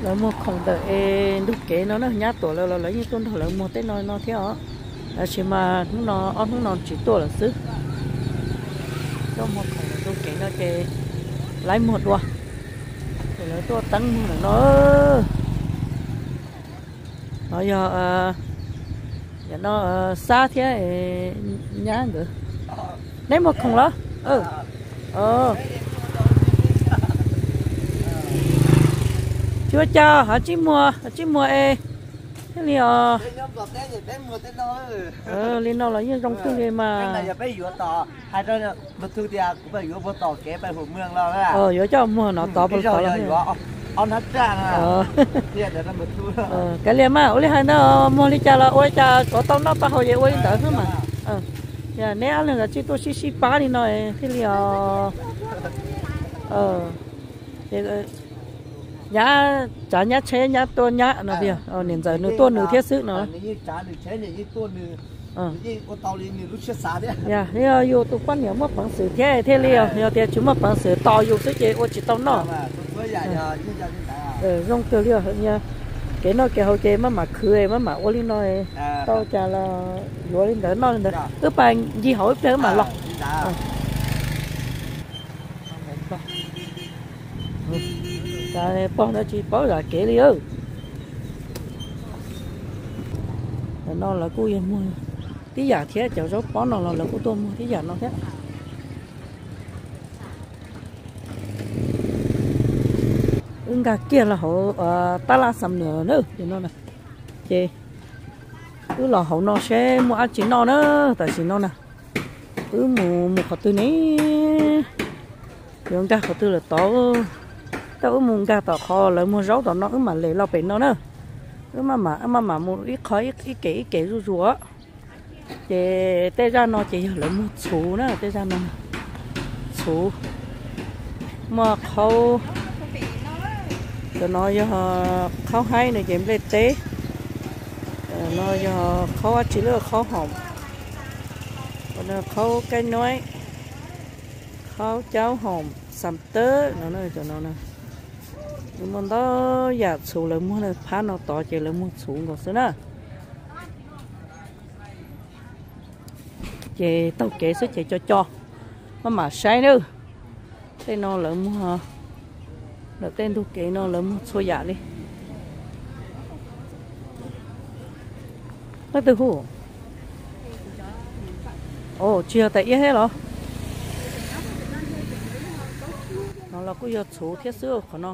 Lawv muag khoom ntawm es ntug kev no na, nyab tuam lawv los lawv yeej tuaj nrog lawv muag tej no no thiab os. Tab sis mas hnub no ob hnub no tsis tuaj lawm xwb. Tuaj muag khoom ntawm ntug kev no ces laib muag dua, ces lawv tuaj teeb muag ntawm no. No yog, no Xab thiab nyab nkawd. Neb muag khoom los? Tsis ua cas, ho tsij muag, ho tsij muag es thiaj li os. Li no los yeej zoo kawg li mas. Yuav coj muag no tod. Kav liam mas, ua li hais ntawd, muag li cas los ua li cas tsov tau noj tau haus ces ua li ntawd xwb mas. Neb ob leeg kav tsij tuaj sib sib pab li no thiaj li os. Nyab, tsav nyab tsheb nyab tuaj nyab no tiag, niam ntxawm nws tuaj nws thiab xwb no. Yog yus tus poj niam muaj peev xwm thiab thiaj li os, yog tias tsis muaj peev xwm tos yus xwb ces ua tsis tau noj. Zoo kawg li os. Kev noj kev haus ces maj mam khwv, maj mam ua li no, tau cas los yuav li ntawd noj li ntawd. Wb pas ncig hauv ib pliag wb mam los. Pog no tsis paub zam kev li. Tam no lawv kuj yog muag tib yam thiab, cov zaub pob no los lawv kuj tuaj muag tib yam no thiab. Wb nkag kiag los hauv tab laj Xam Nuam na, ces wb los hauv no seb muaj dab tsi noj na. Tam sim no na, wb mus mus qhov twg ne? Yuav nkag qhov twg lawm tod? Tab wb mus nkag tom qhov lawv muag zaub tom no wb mam les los pem no na. Wb maj mam mus ib qho ib kem ib kem zuj zus. Ces tej zaj no ces yog lawv muag txhuv na, tej zaj no txhuv, muaj qhaub. Cov no yog qhaub haib no ces nplej teb. No yog qhaub dab tsi lawm, qhaub hoom, qhaub kaib nuaib, qhaub caub hoom, xam tawb no, cov no. Muaj ntau yam txhuv lawv muag na, phab no tod ces lawv muag txhuv nkaus xwb na. Ces taug kev xwb ces co co, maj mam saib na. Tej no lawv muag, ntawm tej ntug kev no lawv muag txhua yam li. Leej twg hu? Tsis yog tais iab thiab los? No los kuj yog txhuv thiab xwb qhov no.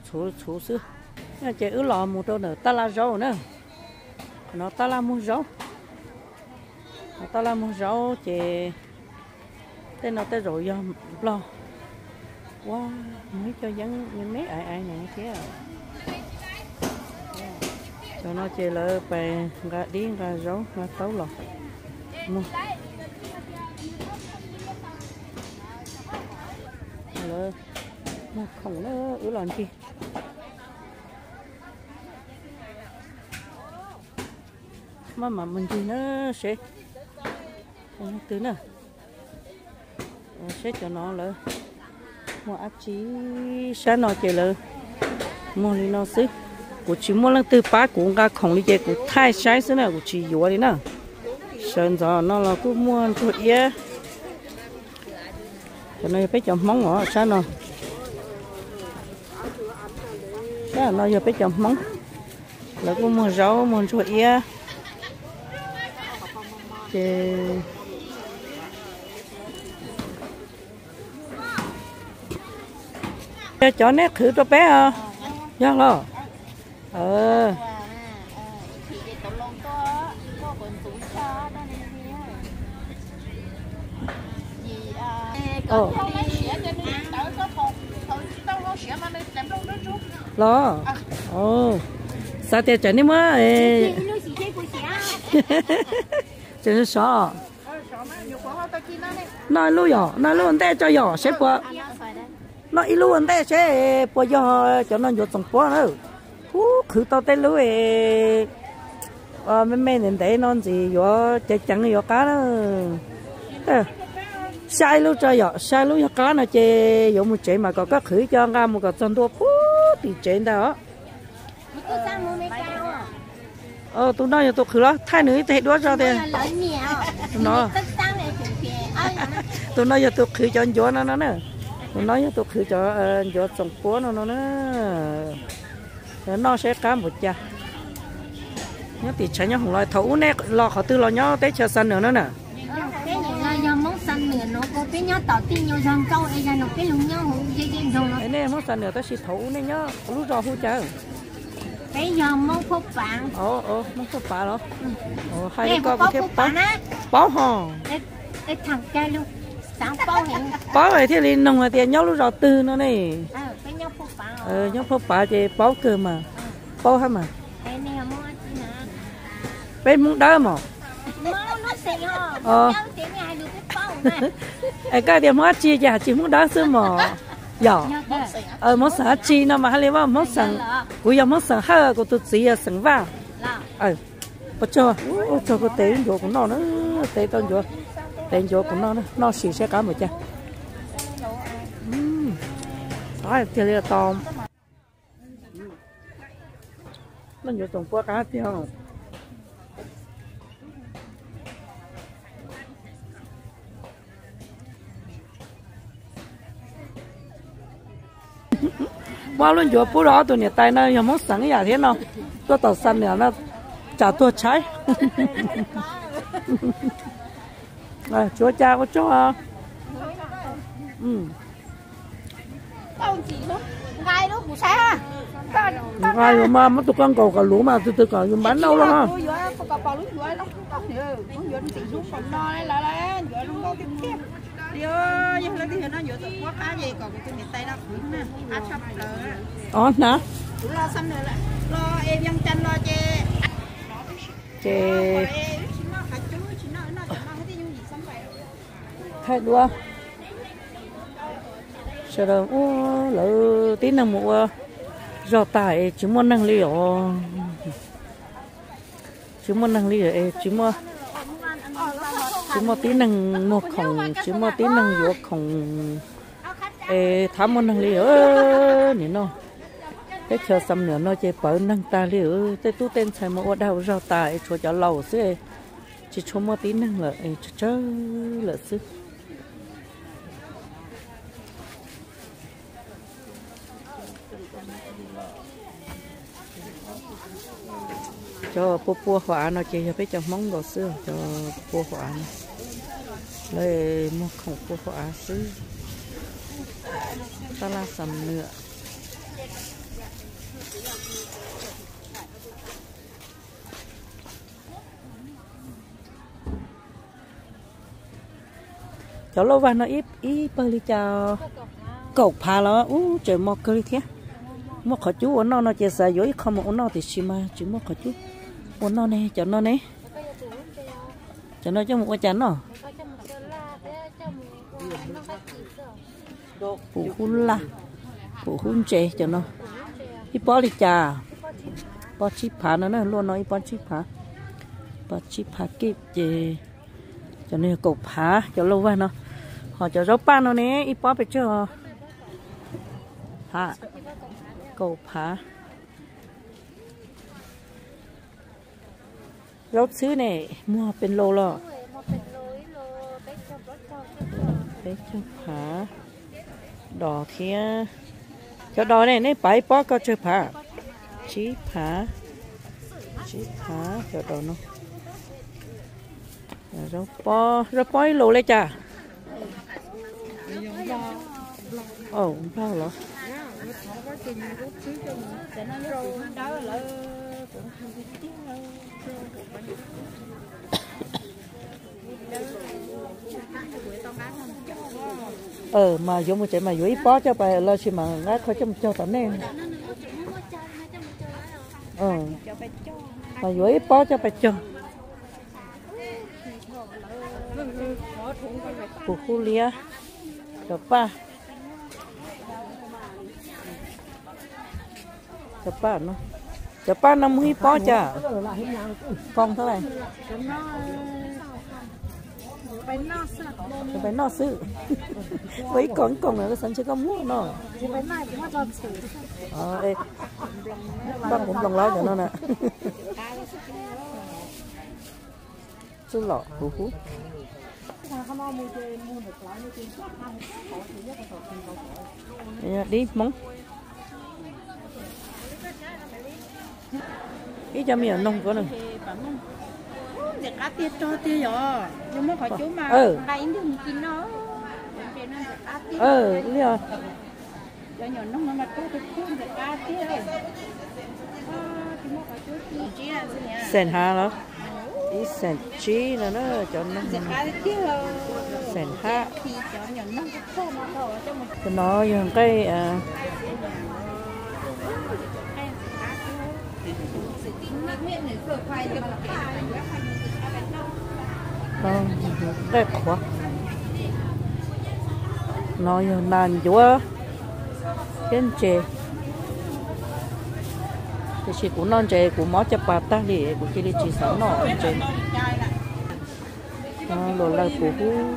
Txhuv txhuv xwb. Ces wb los mus rau ntawm tab laj zaub na. Qhov no tab laj muag zaub. Tab laj muag zaub ces tej no tej zaum yog nplog. Ua, muag ib co yeeb me me aiv aiv no thiab. Cov no ces lawv pais nqa dib nqa zaub nqa taub los muag. Lawv muag khoom na, wb los ncig. Maj mam mus ncig na, seb leej twg na. Seb cov no lawv muag dab tsi. Sab no ces lawv muag li no xwb. Kuv tsis muaj leej twg pab kuv nqa khoom li ces kuv thaij saib xwb na, kuv tsis yuav li na. Sawv ntxov no los kuj muaj ntsuag iab. Cov no yog peb cov Hmoob os, sab no. Sab no yog peb cov Hmoob, lawv kuj muag zaub muag ntsuag iab. Ces yog cov neb qhwv rau peb os, yog los? Los, xav tias tsam nej muab, tsam sov. Noj ib lub yom, noj ib lub ua ntej tso yom, seb puas, noj ib lub ua ntej seb puas yog cov no ncuav txoom puab na. Kuv qhwv tau tej lub me me ntev ntev no ntxiv yuav ceev ceev yuav qab na. Saib lub tso yom, saib lub yog qab no ces yuav mus tsev mas kom koj qhwv ib co nqa mus kom txog ntua puag Tim tsev ntag os. Tus no yog tus qhwv los thaij nws ib teg duab tso tias. Tus no, tus no yog tus qhwv cov ncuav no no na. Tus no yog tus qhwv cov ncuav txoom puab no no na. Noj saib qab npaum cas. Nyob tim tshav nyob hoom los thaum ub nej los qhov twg los nyob teb chaws Xam Nuam no na? Nej Hmoob Xam Nuam tab sis thaum ub nej nyob lub zos hu cas? Peb yog Hmoob Phuaj Pav. Hmoob Phuaj Pav los? Hais li koj kuv thiaj paub, paub hos. Paub es thiaj li nug hais tias nyob lub zos twg no ne. Nyob Phuaj Pav ces paub kawg mas, paub hab mas. Peb Hmoob Dawb mos. Es koj tias Hmoob dab tsi ces has tsis Hmoob Dawb xwb mos. Yog Hmoob xeem dab tsi no mas hais li Hmoob xeem, kuv yog Hmoob xeem Hawj, kuv tus txiv yog xeem Vaj. Ua tsaug, ua tsaug koj tev ncuav kuv noj na, tev tau ncuav, tev ncuav kuv noj, noj sim saib qab npaum cas. Tiag li tau. Noj ncuav txoom puab qab tiag. Muab lub ncuav pub rau ob tug niam tais no yog Hmoob xeem ib yam thiab no, tuaj tom Xam Nuam no tsam tuag tshaib. Tsuav cas ua tsaug. Nqa yuav mas muab tus koj nkaus kom luv mas tus twg kom yus npaj noj lawm. Os hnav. Ces thaij duab. Sawv daws ua, lawv tib neeg mus ua zog tag es tsis muaj neeg li os. Tsis muaj neeg li es tsis muaj, tsis muaj tib neeg muag khoom, tsis muaj tib neeg yuav khoom es thab muaj neeg li os. Nim no teb chaws Xam Nuam no ces pawv neeg tag li. Tej tub tej ntxhais mus ua dag ua zog tas es tshuav cov laus xwb, tsis tshua muaj tib neeg lawm, tsawg tsawg lawm xwb. Cov pua pua hauv av no ces yog peb cov Hmoob nkaus xwb, cov pua hauv av no. Lawv muag khoom pua hauv av xwb. Tab laj Xam Nuam. Cov lauj vag no ib pawg li cas? Kaum phav los? Ub, tseem mos kawg li thiab. Muaj qhov cub ua noj no ces xav yuav ib qho mus ua noj tiam sis mas tsis muaj qhov cub ua noj ne. Cov no ne? Cov no coj mus ua cas noj? Pum hub laj, pum hub ntses cov no. Ib pob li cas? Pob tsib phav no na, luaj no ib pob tsib phav. Pob tsib phav kib ces cov no yog kaum phav cov lauj vag no. Ho cov zaub paj no ne, ib pob pes tsawg? Kaum phav. Zaub txhwb ne, muag pes lus los? Peb caug phav. Dos thiab. Cov dos ne, nej pav ib pob koj tsawg phav? Tsib phav. Tsib phav cov dos no. Zaub pob, zaub pob ib lus li cas? Nplog los? Mas yuav mus tsev mas yuav ib pob coj pais los sis mas nqa qhov coj mus cog tom nej. Mas yuav ib pob coj pais cog. Pum hub liab, cov paj. Cov paj no, cov paj no muag ib pob cas? Koob tab lais? Pais noj xwb. Ua ib koom koom na, koj xav ntshe koj muab no. Npaj kuv nploos laub cov no na. Txuj lom huv huv. Dib Hmoob. Ib co me nyuam noog ko na. Ntxim qab tiag rog tiag yom, yog muab qhov cub mas nqa ib ntus mus kis noj. Ntxim qab tiag. Cov nyuam noog no mas rog tiag, ntxim qab tiag. Xeem hav los? Ib xeem tsib no na, cov noog. Xeem hab. Cov no yog nqaij, nqaij qhuav. No yog nas ncuav thiab ntses. Tiam sis kuv noj ntses kuv mob caj pas tag li, kuv cia li tsis xav noj ntses. Luam lawg puv hub.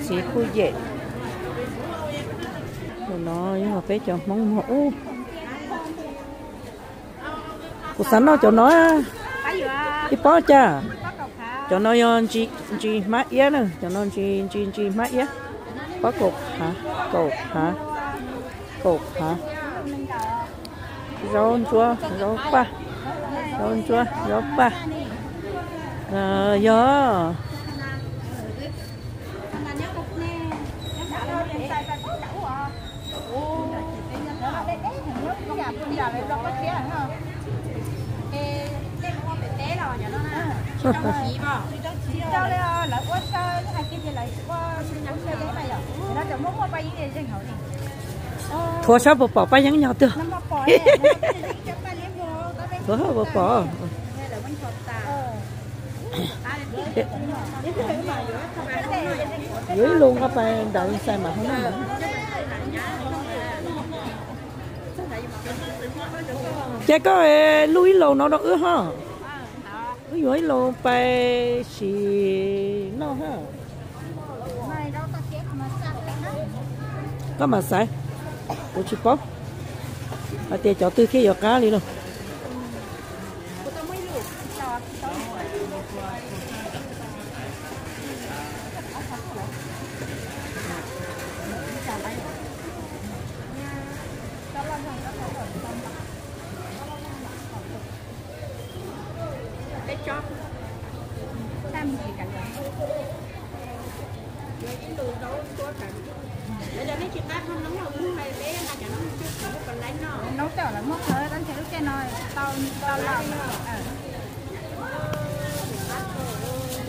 Txiv kuj yem. No yog peb cov Hmoob muag ub. Kuv xav noj cov no. Ib pob cas? Cov no yog ntsis hmab iab na, cov no ntsis ntsis ntsis hmab iab. Pob kaum phav, kaum phav, kaum phav. Zaub ntsuab, zaub paj, zaub ntsuab, zaub paj. Yog. Thuav sab puas pom paj yeeb nyog twg? Thuav puas pom? Yuav ib lus nqa pais ntawm xais mam hau noj. Ces koj luj ib lus no rau wb ho. Wb yuav ib lus pais sim noj ha. Koj mam xaiv, kuv tsis paub hais tias cov twg thiaj yuav qab li lauj.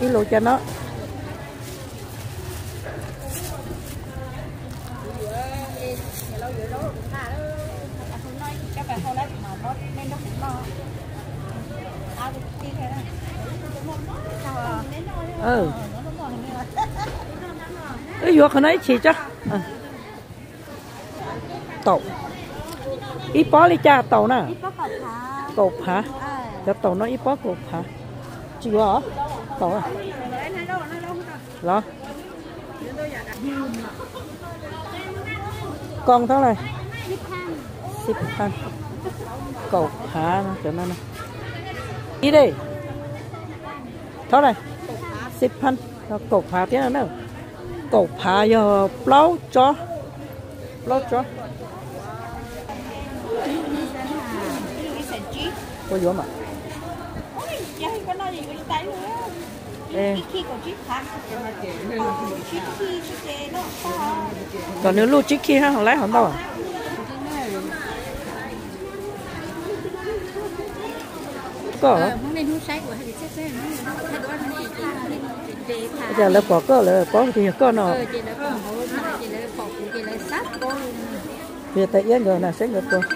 Ib lus cov no. Wb yuav qhov no ib chim tso. Taum, ib pob li cas taum na? Kaum phav. Cov taum no ib pob kaum phav. Tsis yuav os? Taum los? Koo thab lawm? Xib phaj. Kaum phav no cov no. Ib dej. Thab lawm? Xib phaj. Kaum phav thiab na. Kaum phav yog plaub tsob. Plaub tsob. Puas yuav mas? Kom nws luj tsib khij hab laib hov ntau. Koj, cas lawv pom koj lawv paub tias yog koj no. Qhia tais iab nkawd na saib nkawd puas.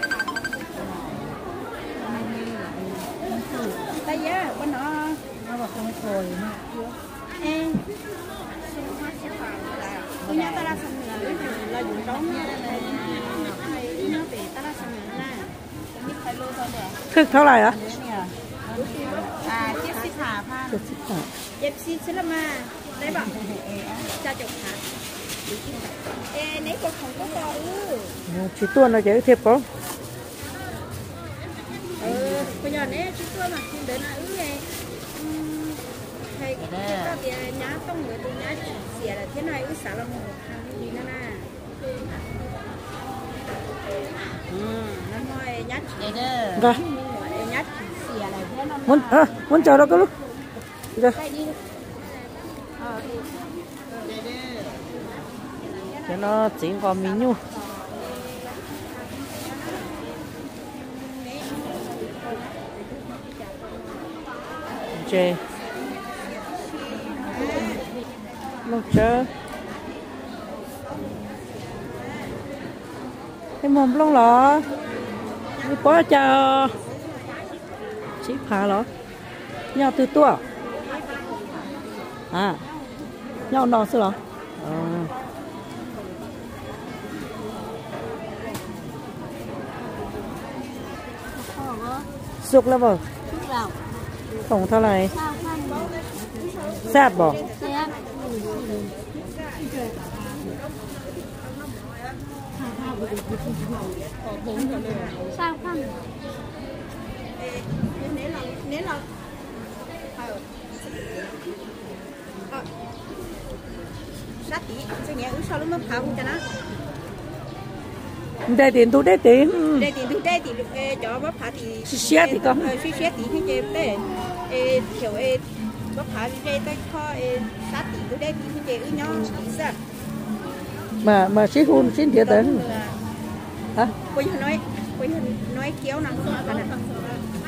Thwj thab lais a? Ib xib thab. Tsis tuaj no ces wb thiaj paub. Yog neb tsis tuaj mas ntawd no wb hais tias nyab tooj nkawd tus nyab tsis xiam lawm thiab no wb xav los mus li no na. Muab ntsaws rau koj lub. Cov no txiv nqos mis nyuj. Ntses, nplooj tsawb. Tej muag nplooj los, nws pob cas tsib phav los? Nyob twg tuaj? A, nyob no xwb los? Xub lab, khoom thab lais, xab pom. Nte tim ntug deb tid, siab siab tim ko, mas sib hu sib ntiav ntawd.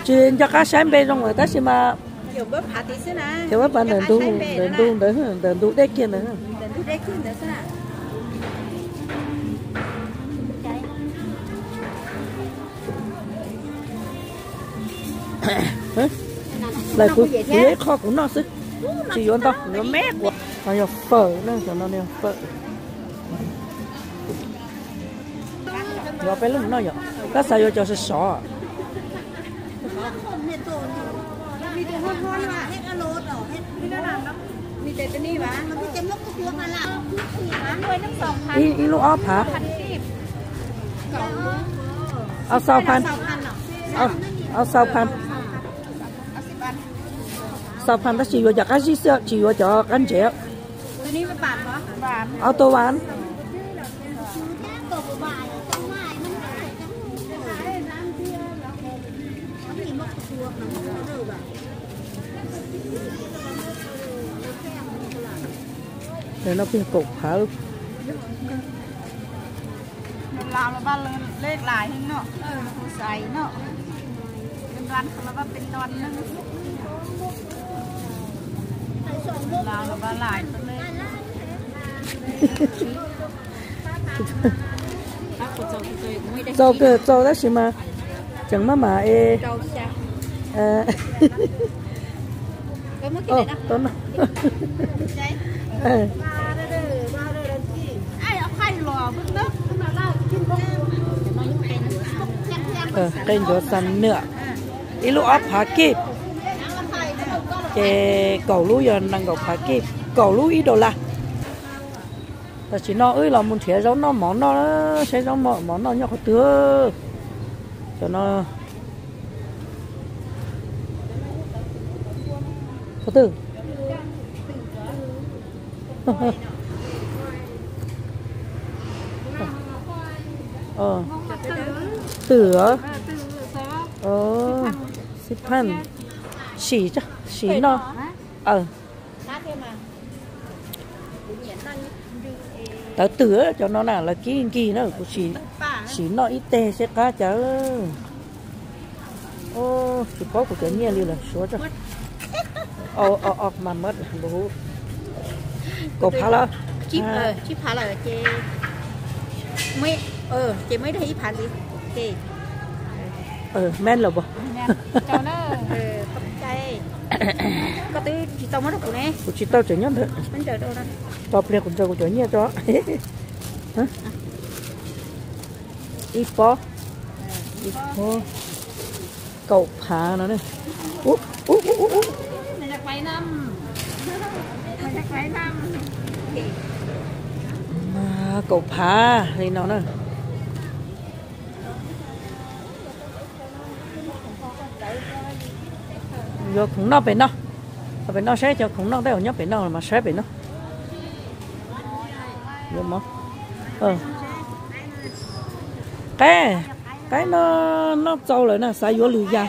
Tsis nco qab saib npe zoo lawm tab sis mas, ces pab phav ntawm ntug, ntawm ntug ntawd, ntawm ntug deb kiag ntawd. Lawv kuv yuav ib qho kuv noj xwb, tsis yuav ntau, yuav me quav. No yog fawm na, cov no yog fawm. Yuav peb lub mus noj yom, koj xav yuav cov sov sov. Ib lub ob phav. Au xau phan, au xau phan, xau phan tab sis yuav cov qab zib xwb, tsis yuav cov qab ntsev. Au tau vas. Ntawm no pib kaum phav. Lawv lam los vaj lej lais heev no, kuv xaiv no. Lawv lam los vaj pes nto neeg. Lam los vaj lais. Txaus kawg txaus tab sis mas tseem maj mam es. Qe ncuav xa nwm, ib lub ob phav kib, ces kaum lub yog nees nkaum phav kib, kaum lub ib dollar. Tam sim no wb los mus nrhiav zaub noj mov noj, saib zaub mov noj nyob qhov twg. Cov no qhov twg? Twm, xib phaj, sim, sim noj. Tawv twm cov no na, lawv kib nkig na, kuv sim noj ib teg seb qab cas. Tsis paub kuv cov nyiaj li lawm, suav tso. Mas mab, kaum phav lawm. Tsib phav lawm ces, ces muaj ib daim ib phav ntxiv. Mab lawm as. Koj twb tsis tau muab rau kuv ne. Kuv tsis tau, tseem nyob ntawd. Tso pliag kuv ntsaws kuv cov nyiaj tso. Ib pob, ib pob kaum phav no ne. Ub, ub, ub, ub, ub. Kaum phav li no na. Yuav khoom noj pem no, pem no saib cov khoom noj tej zaum nyob pem no mas saib pem no. Qaib, qaib no noj txaus lawm na, xav yuav lwm yam.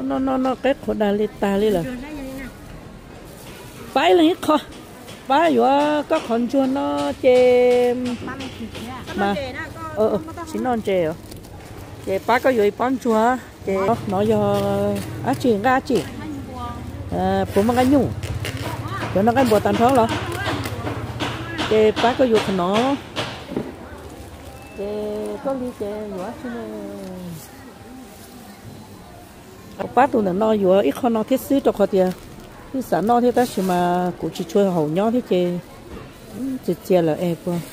Noj, noj, noj qaib qhuav dag li tag li lawm. Pab ib leeg ib qho, pab yuav koj qhov ntsuag no ces mas, tsis noj ntses os, ces pab koj yuav ib pob ntsuag ces no yog dab tsi, nqaij dab tsi? Puas muaj nqaij nyuj? Yuav noj nqaij npua tag nrho los? Ces pab koj yuav qhov no, ces koj li ces yuav dab tsi ne? Pab tus ntawm no yuav ib qho no thiab xwb rau qhov tias wb xav noj thiab tab sis mas kuv tsis tshua haum nyob thiab ces txias txias lawm es puas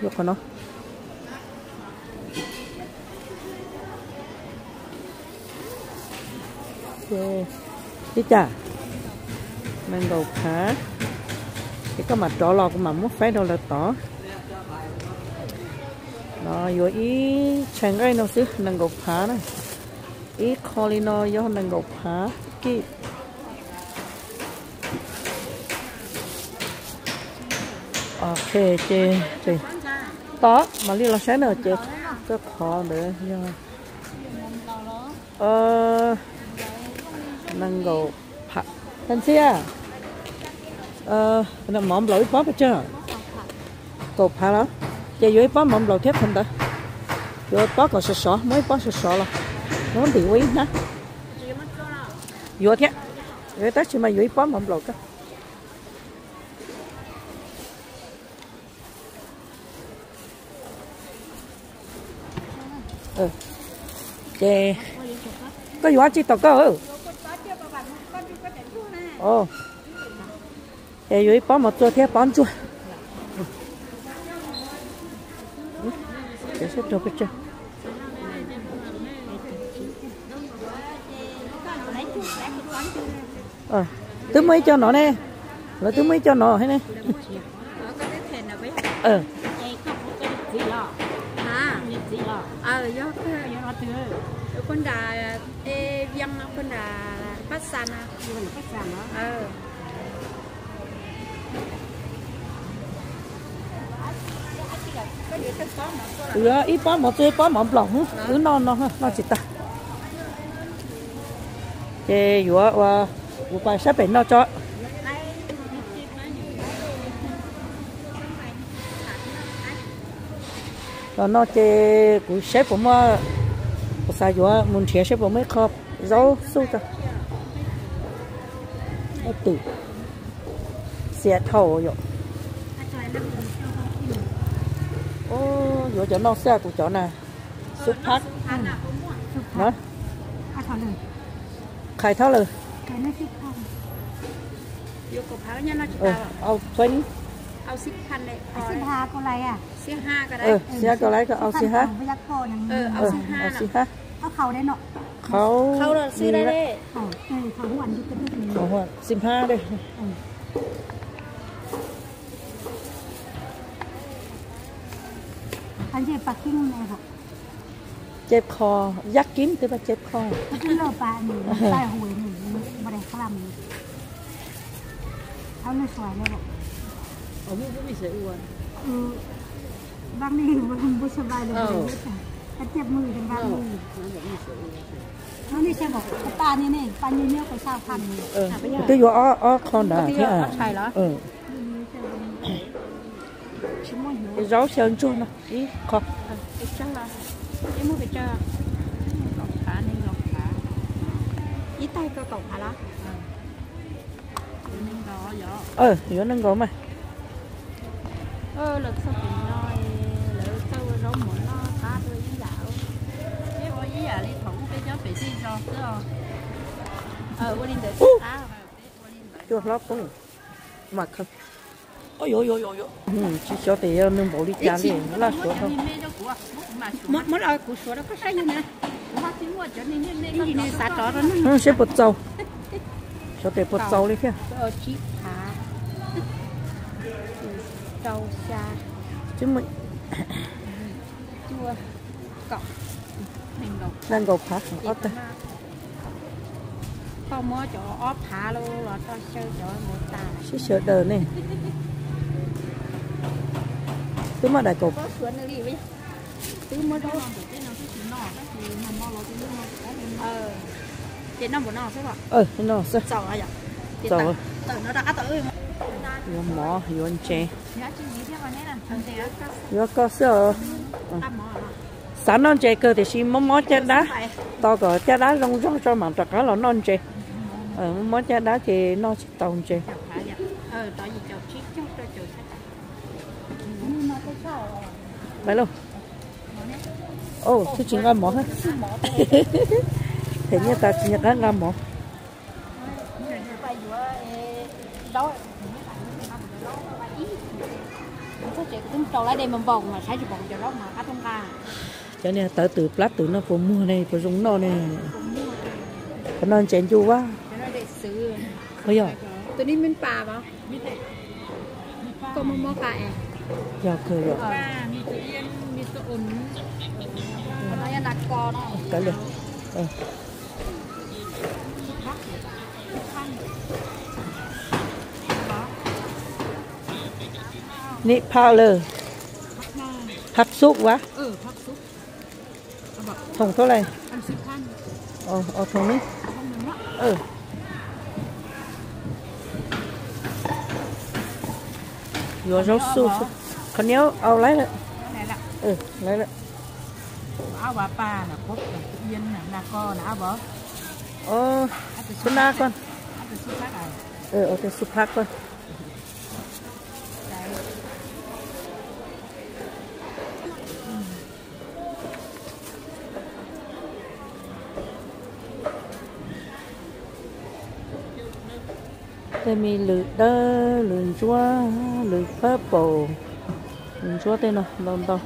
yuav qhov no. Li cas? Nees nkaum phav. Ces koj mam rov los kuv mam muab faib rau lawv tod. No yuav ib tshais nqaij no xwb nees nkaum phav na. Ib qho li no yog nees nkaum phav kij. Ok, ces tod mam li los saib na ces koj qhov ntawd yog nees nkaum phav. Thaj Ntxhiab, mov nplaum ib pob pes tsawg? Kaum phav los? Ces yuav ib pob mov nplaum thiab qhov ntawd. Yuav ib pob kom sov sov, muab ib pob sov sov los muab ntim ua ib hnab. Yuav thiab, yuav tab sis mas yuav ib pob mov nplaum koj. Ces koj yuav dab tsi tom koj? Ces yuav ib pob mov txua thiab pob ntsuag. Twb muaj ib co no ne, lawv twb muaj ib co no thiab ne. Yuav ib pob mov txua ib pob mov nplaum, wb noj no noj tsis tag. Ces yuav ua, kuv pais saib pem no tso. Los no ces kuv saib puas muaj, kuv xav yuav mus nrhiav saib puas muaj ib qho zaub xuj tso. Twm xiav dhau yom. Yuav cov no xwb, kuv cov na, xub phab. Qhais thab lawm. Au twenty. Xib hab ko lai ko au xib hab. Au xib hab. Qhauv xib hab dej. Ceb qho, yab kib twb pab ceb qho. Twb yuav ob qho ntawd thiab. Zaub xyaw ntsuag no ib qho. Yuav nees nkaum mas. Cua hlob poob mas khaws. Tsis xyov tias yog nws npaum li cas li, laj suav rau. Seb puas txaus, xyov tias puas txaus li thiab. Nees nkaum phav ob tag. Sib xyaw daws ne. Twb muaj daim kaum. Txaus, yuav mov yuav ntses. Yuav koj xwb os. Xav noj ntses kawg tiam sis mob mob caj dab, tos kom caj dab zoo zog tso mam rov qab los noj ntses. Mob mob caj dab ces noj tsis tau ntses. Pais lauj. Twb tsis nqa mov. Them nyiaj tas tsis nyiaj qab nqa mov. Cov niag tawv twm plab twm no puas muag ne, puas zoo noj ne? Qhov no ntses ncu vaj. Yog. Yog kawg yog. Nim phaj lawm. Phaj xub ua. Thoom thab lais. Thoom ne. Yuav zaub xuj. Qhov niab au laiv lawm. Laiv lawm. Xub nab koj. Ua tej xub phab koj. Tej me lws dawb, lws ntsuab, lws purple, lws ntsuab tej no ntau ntau.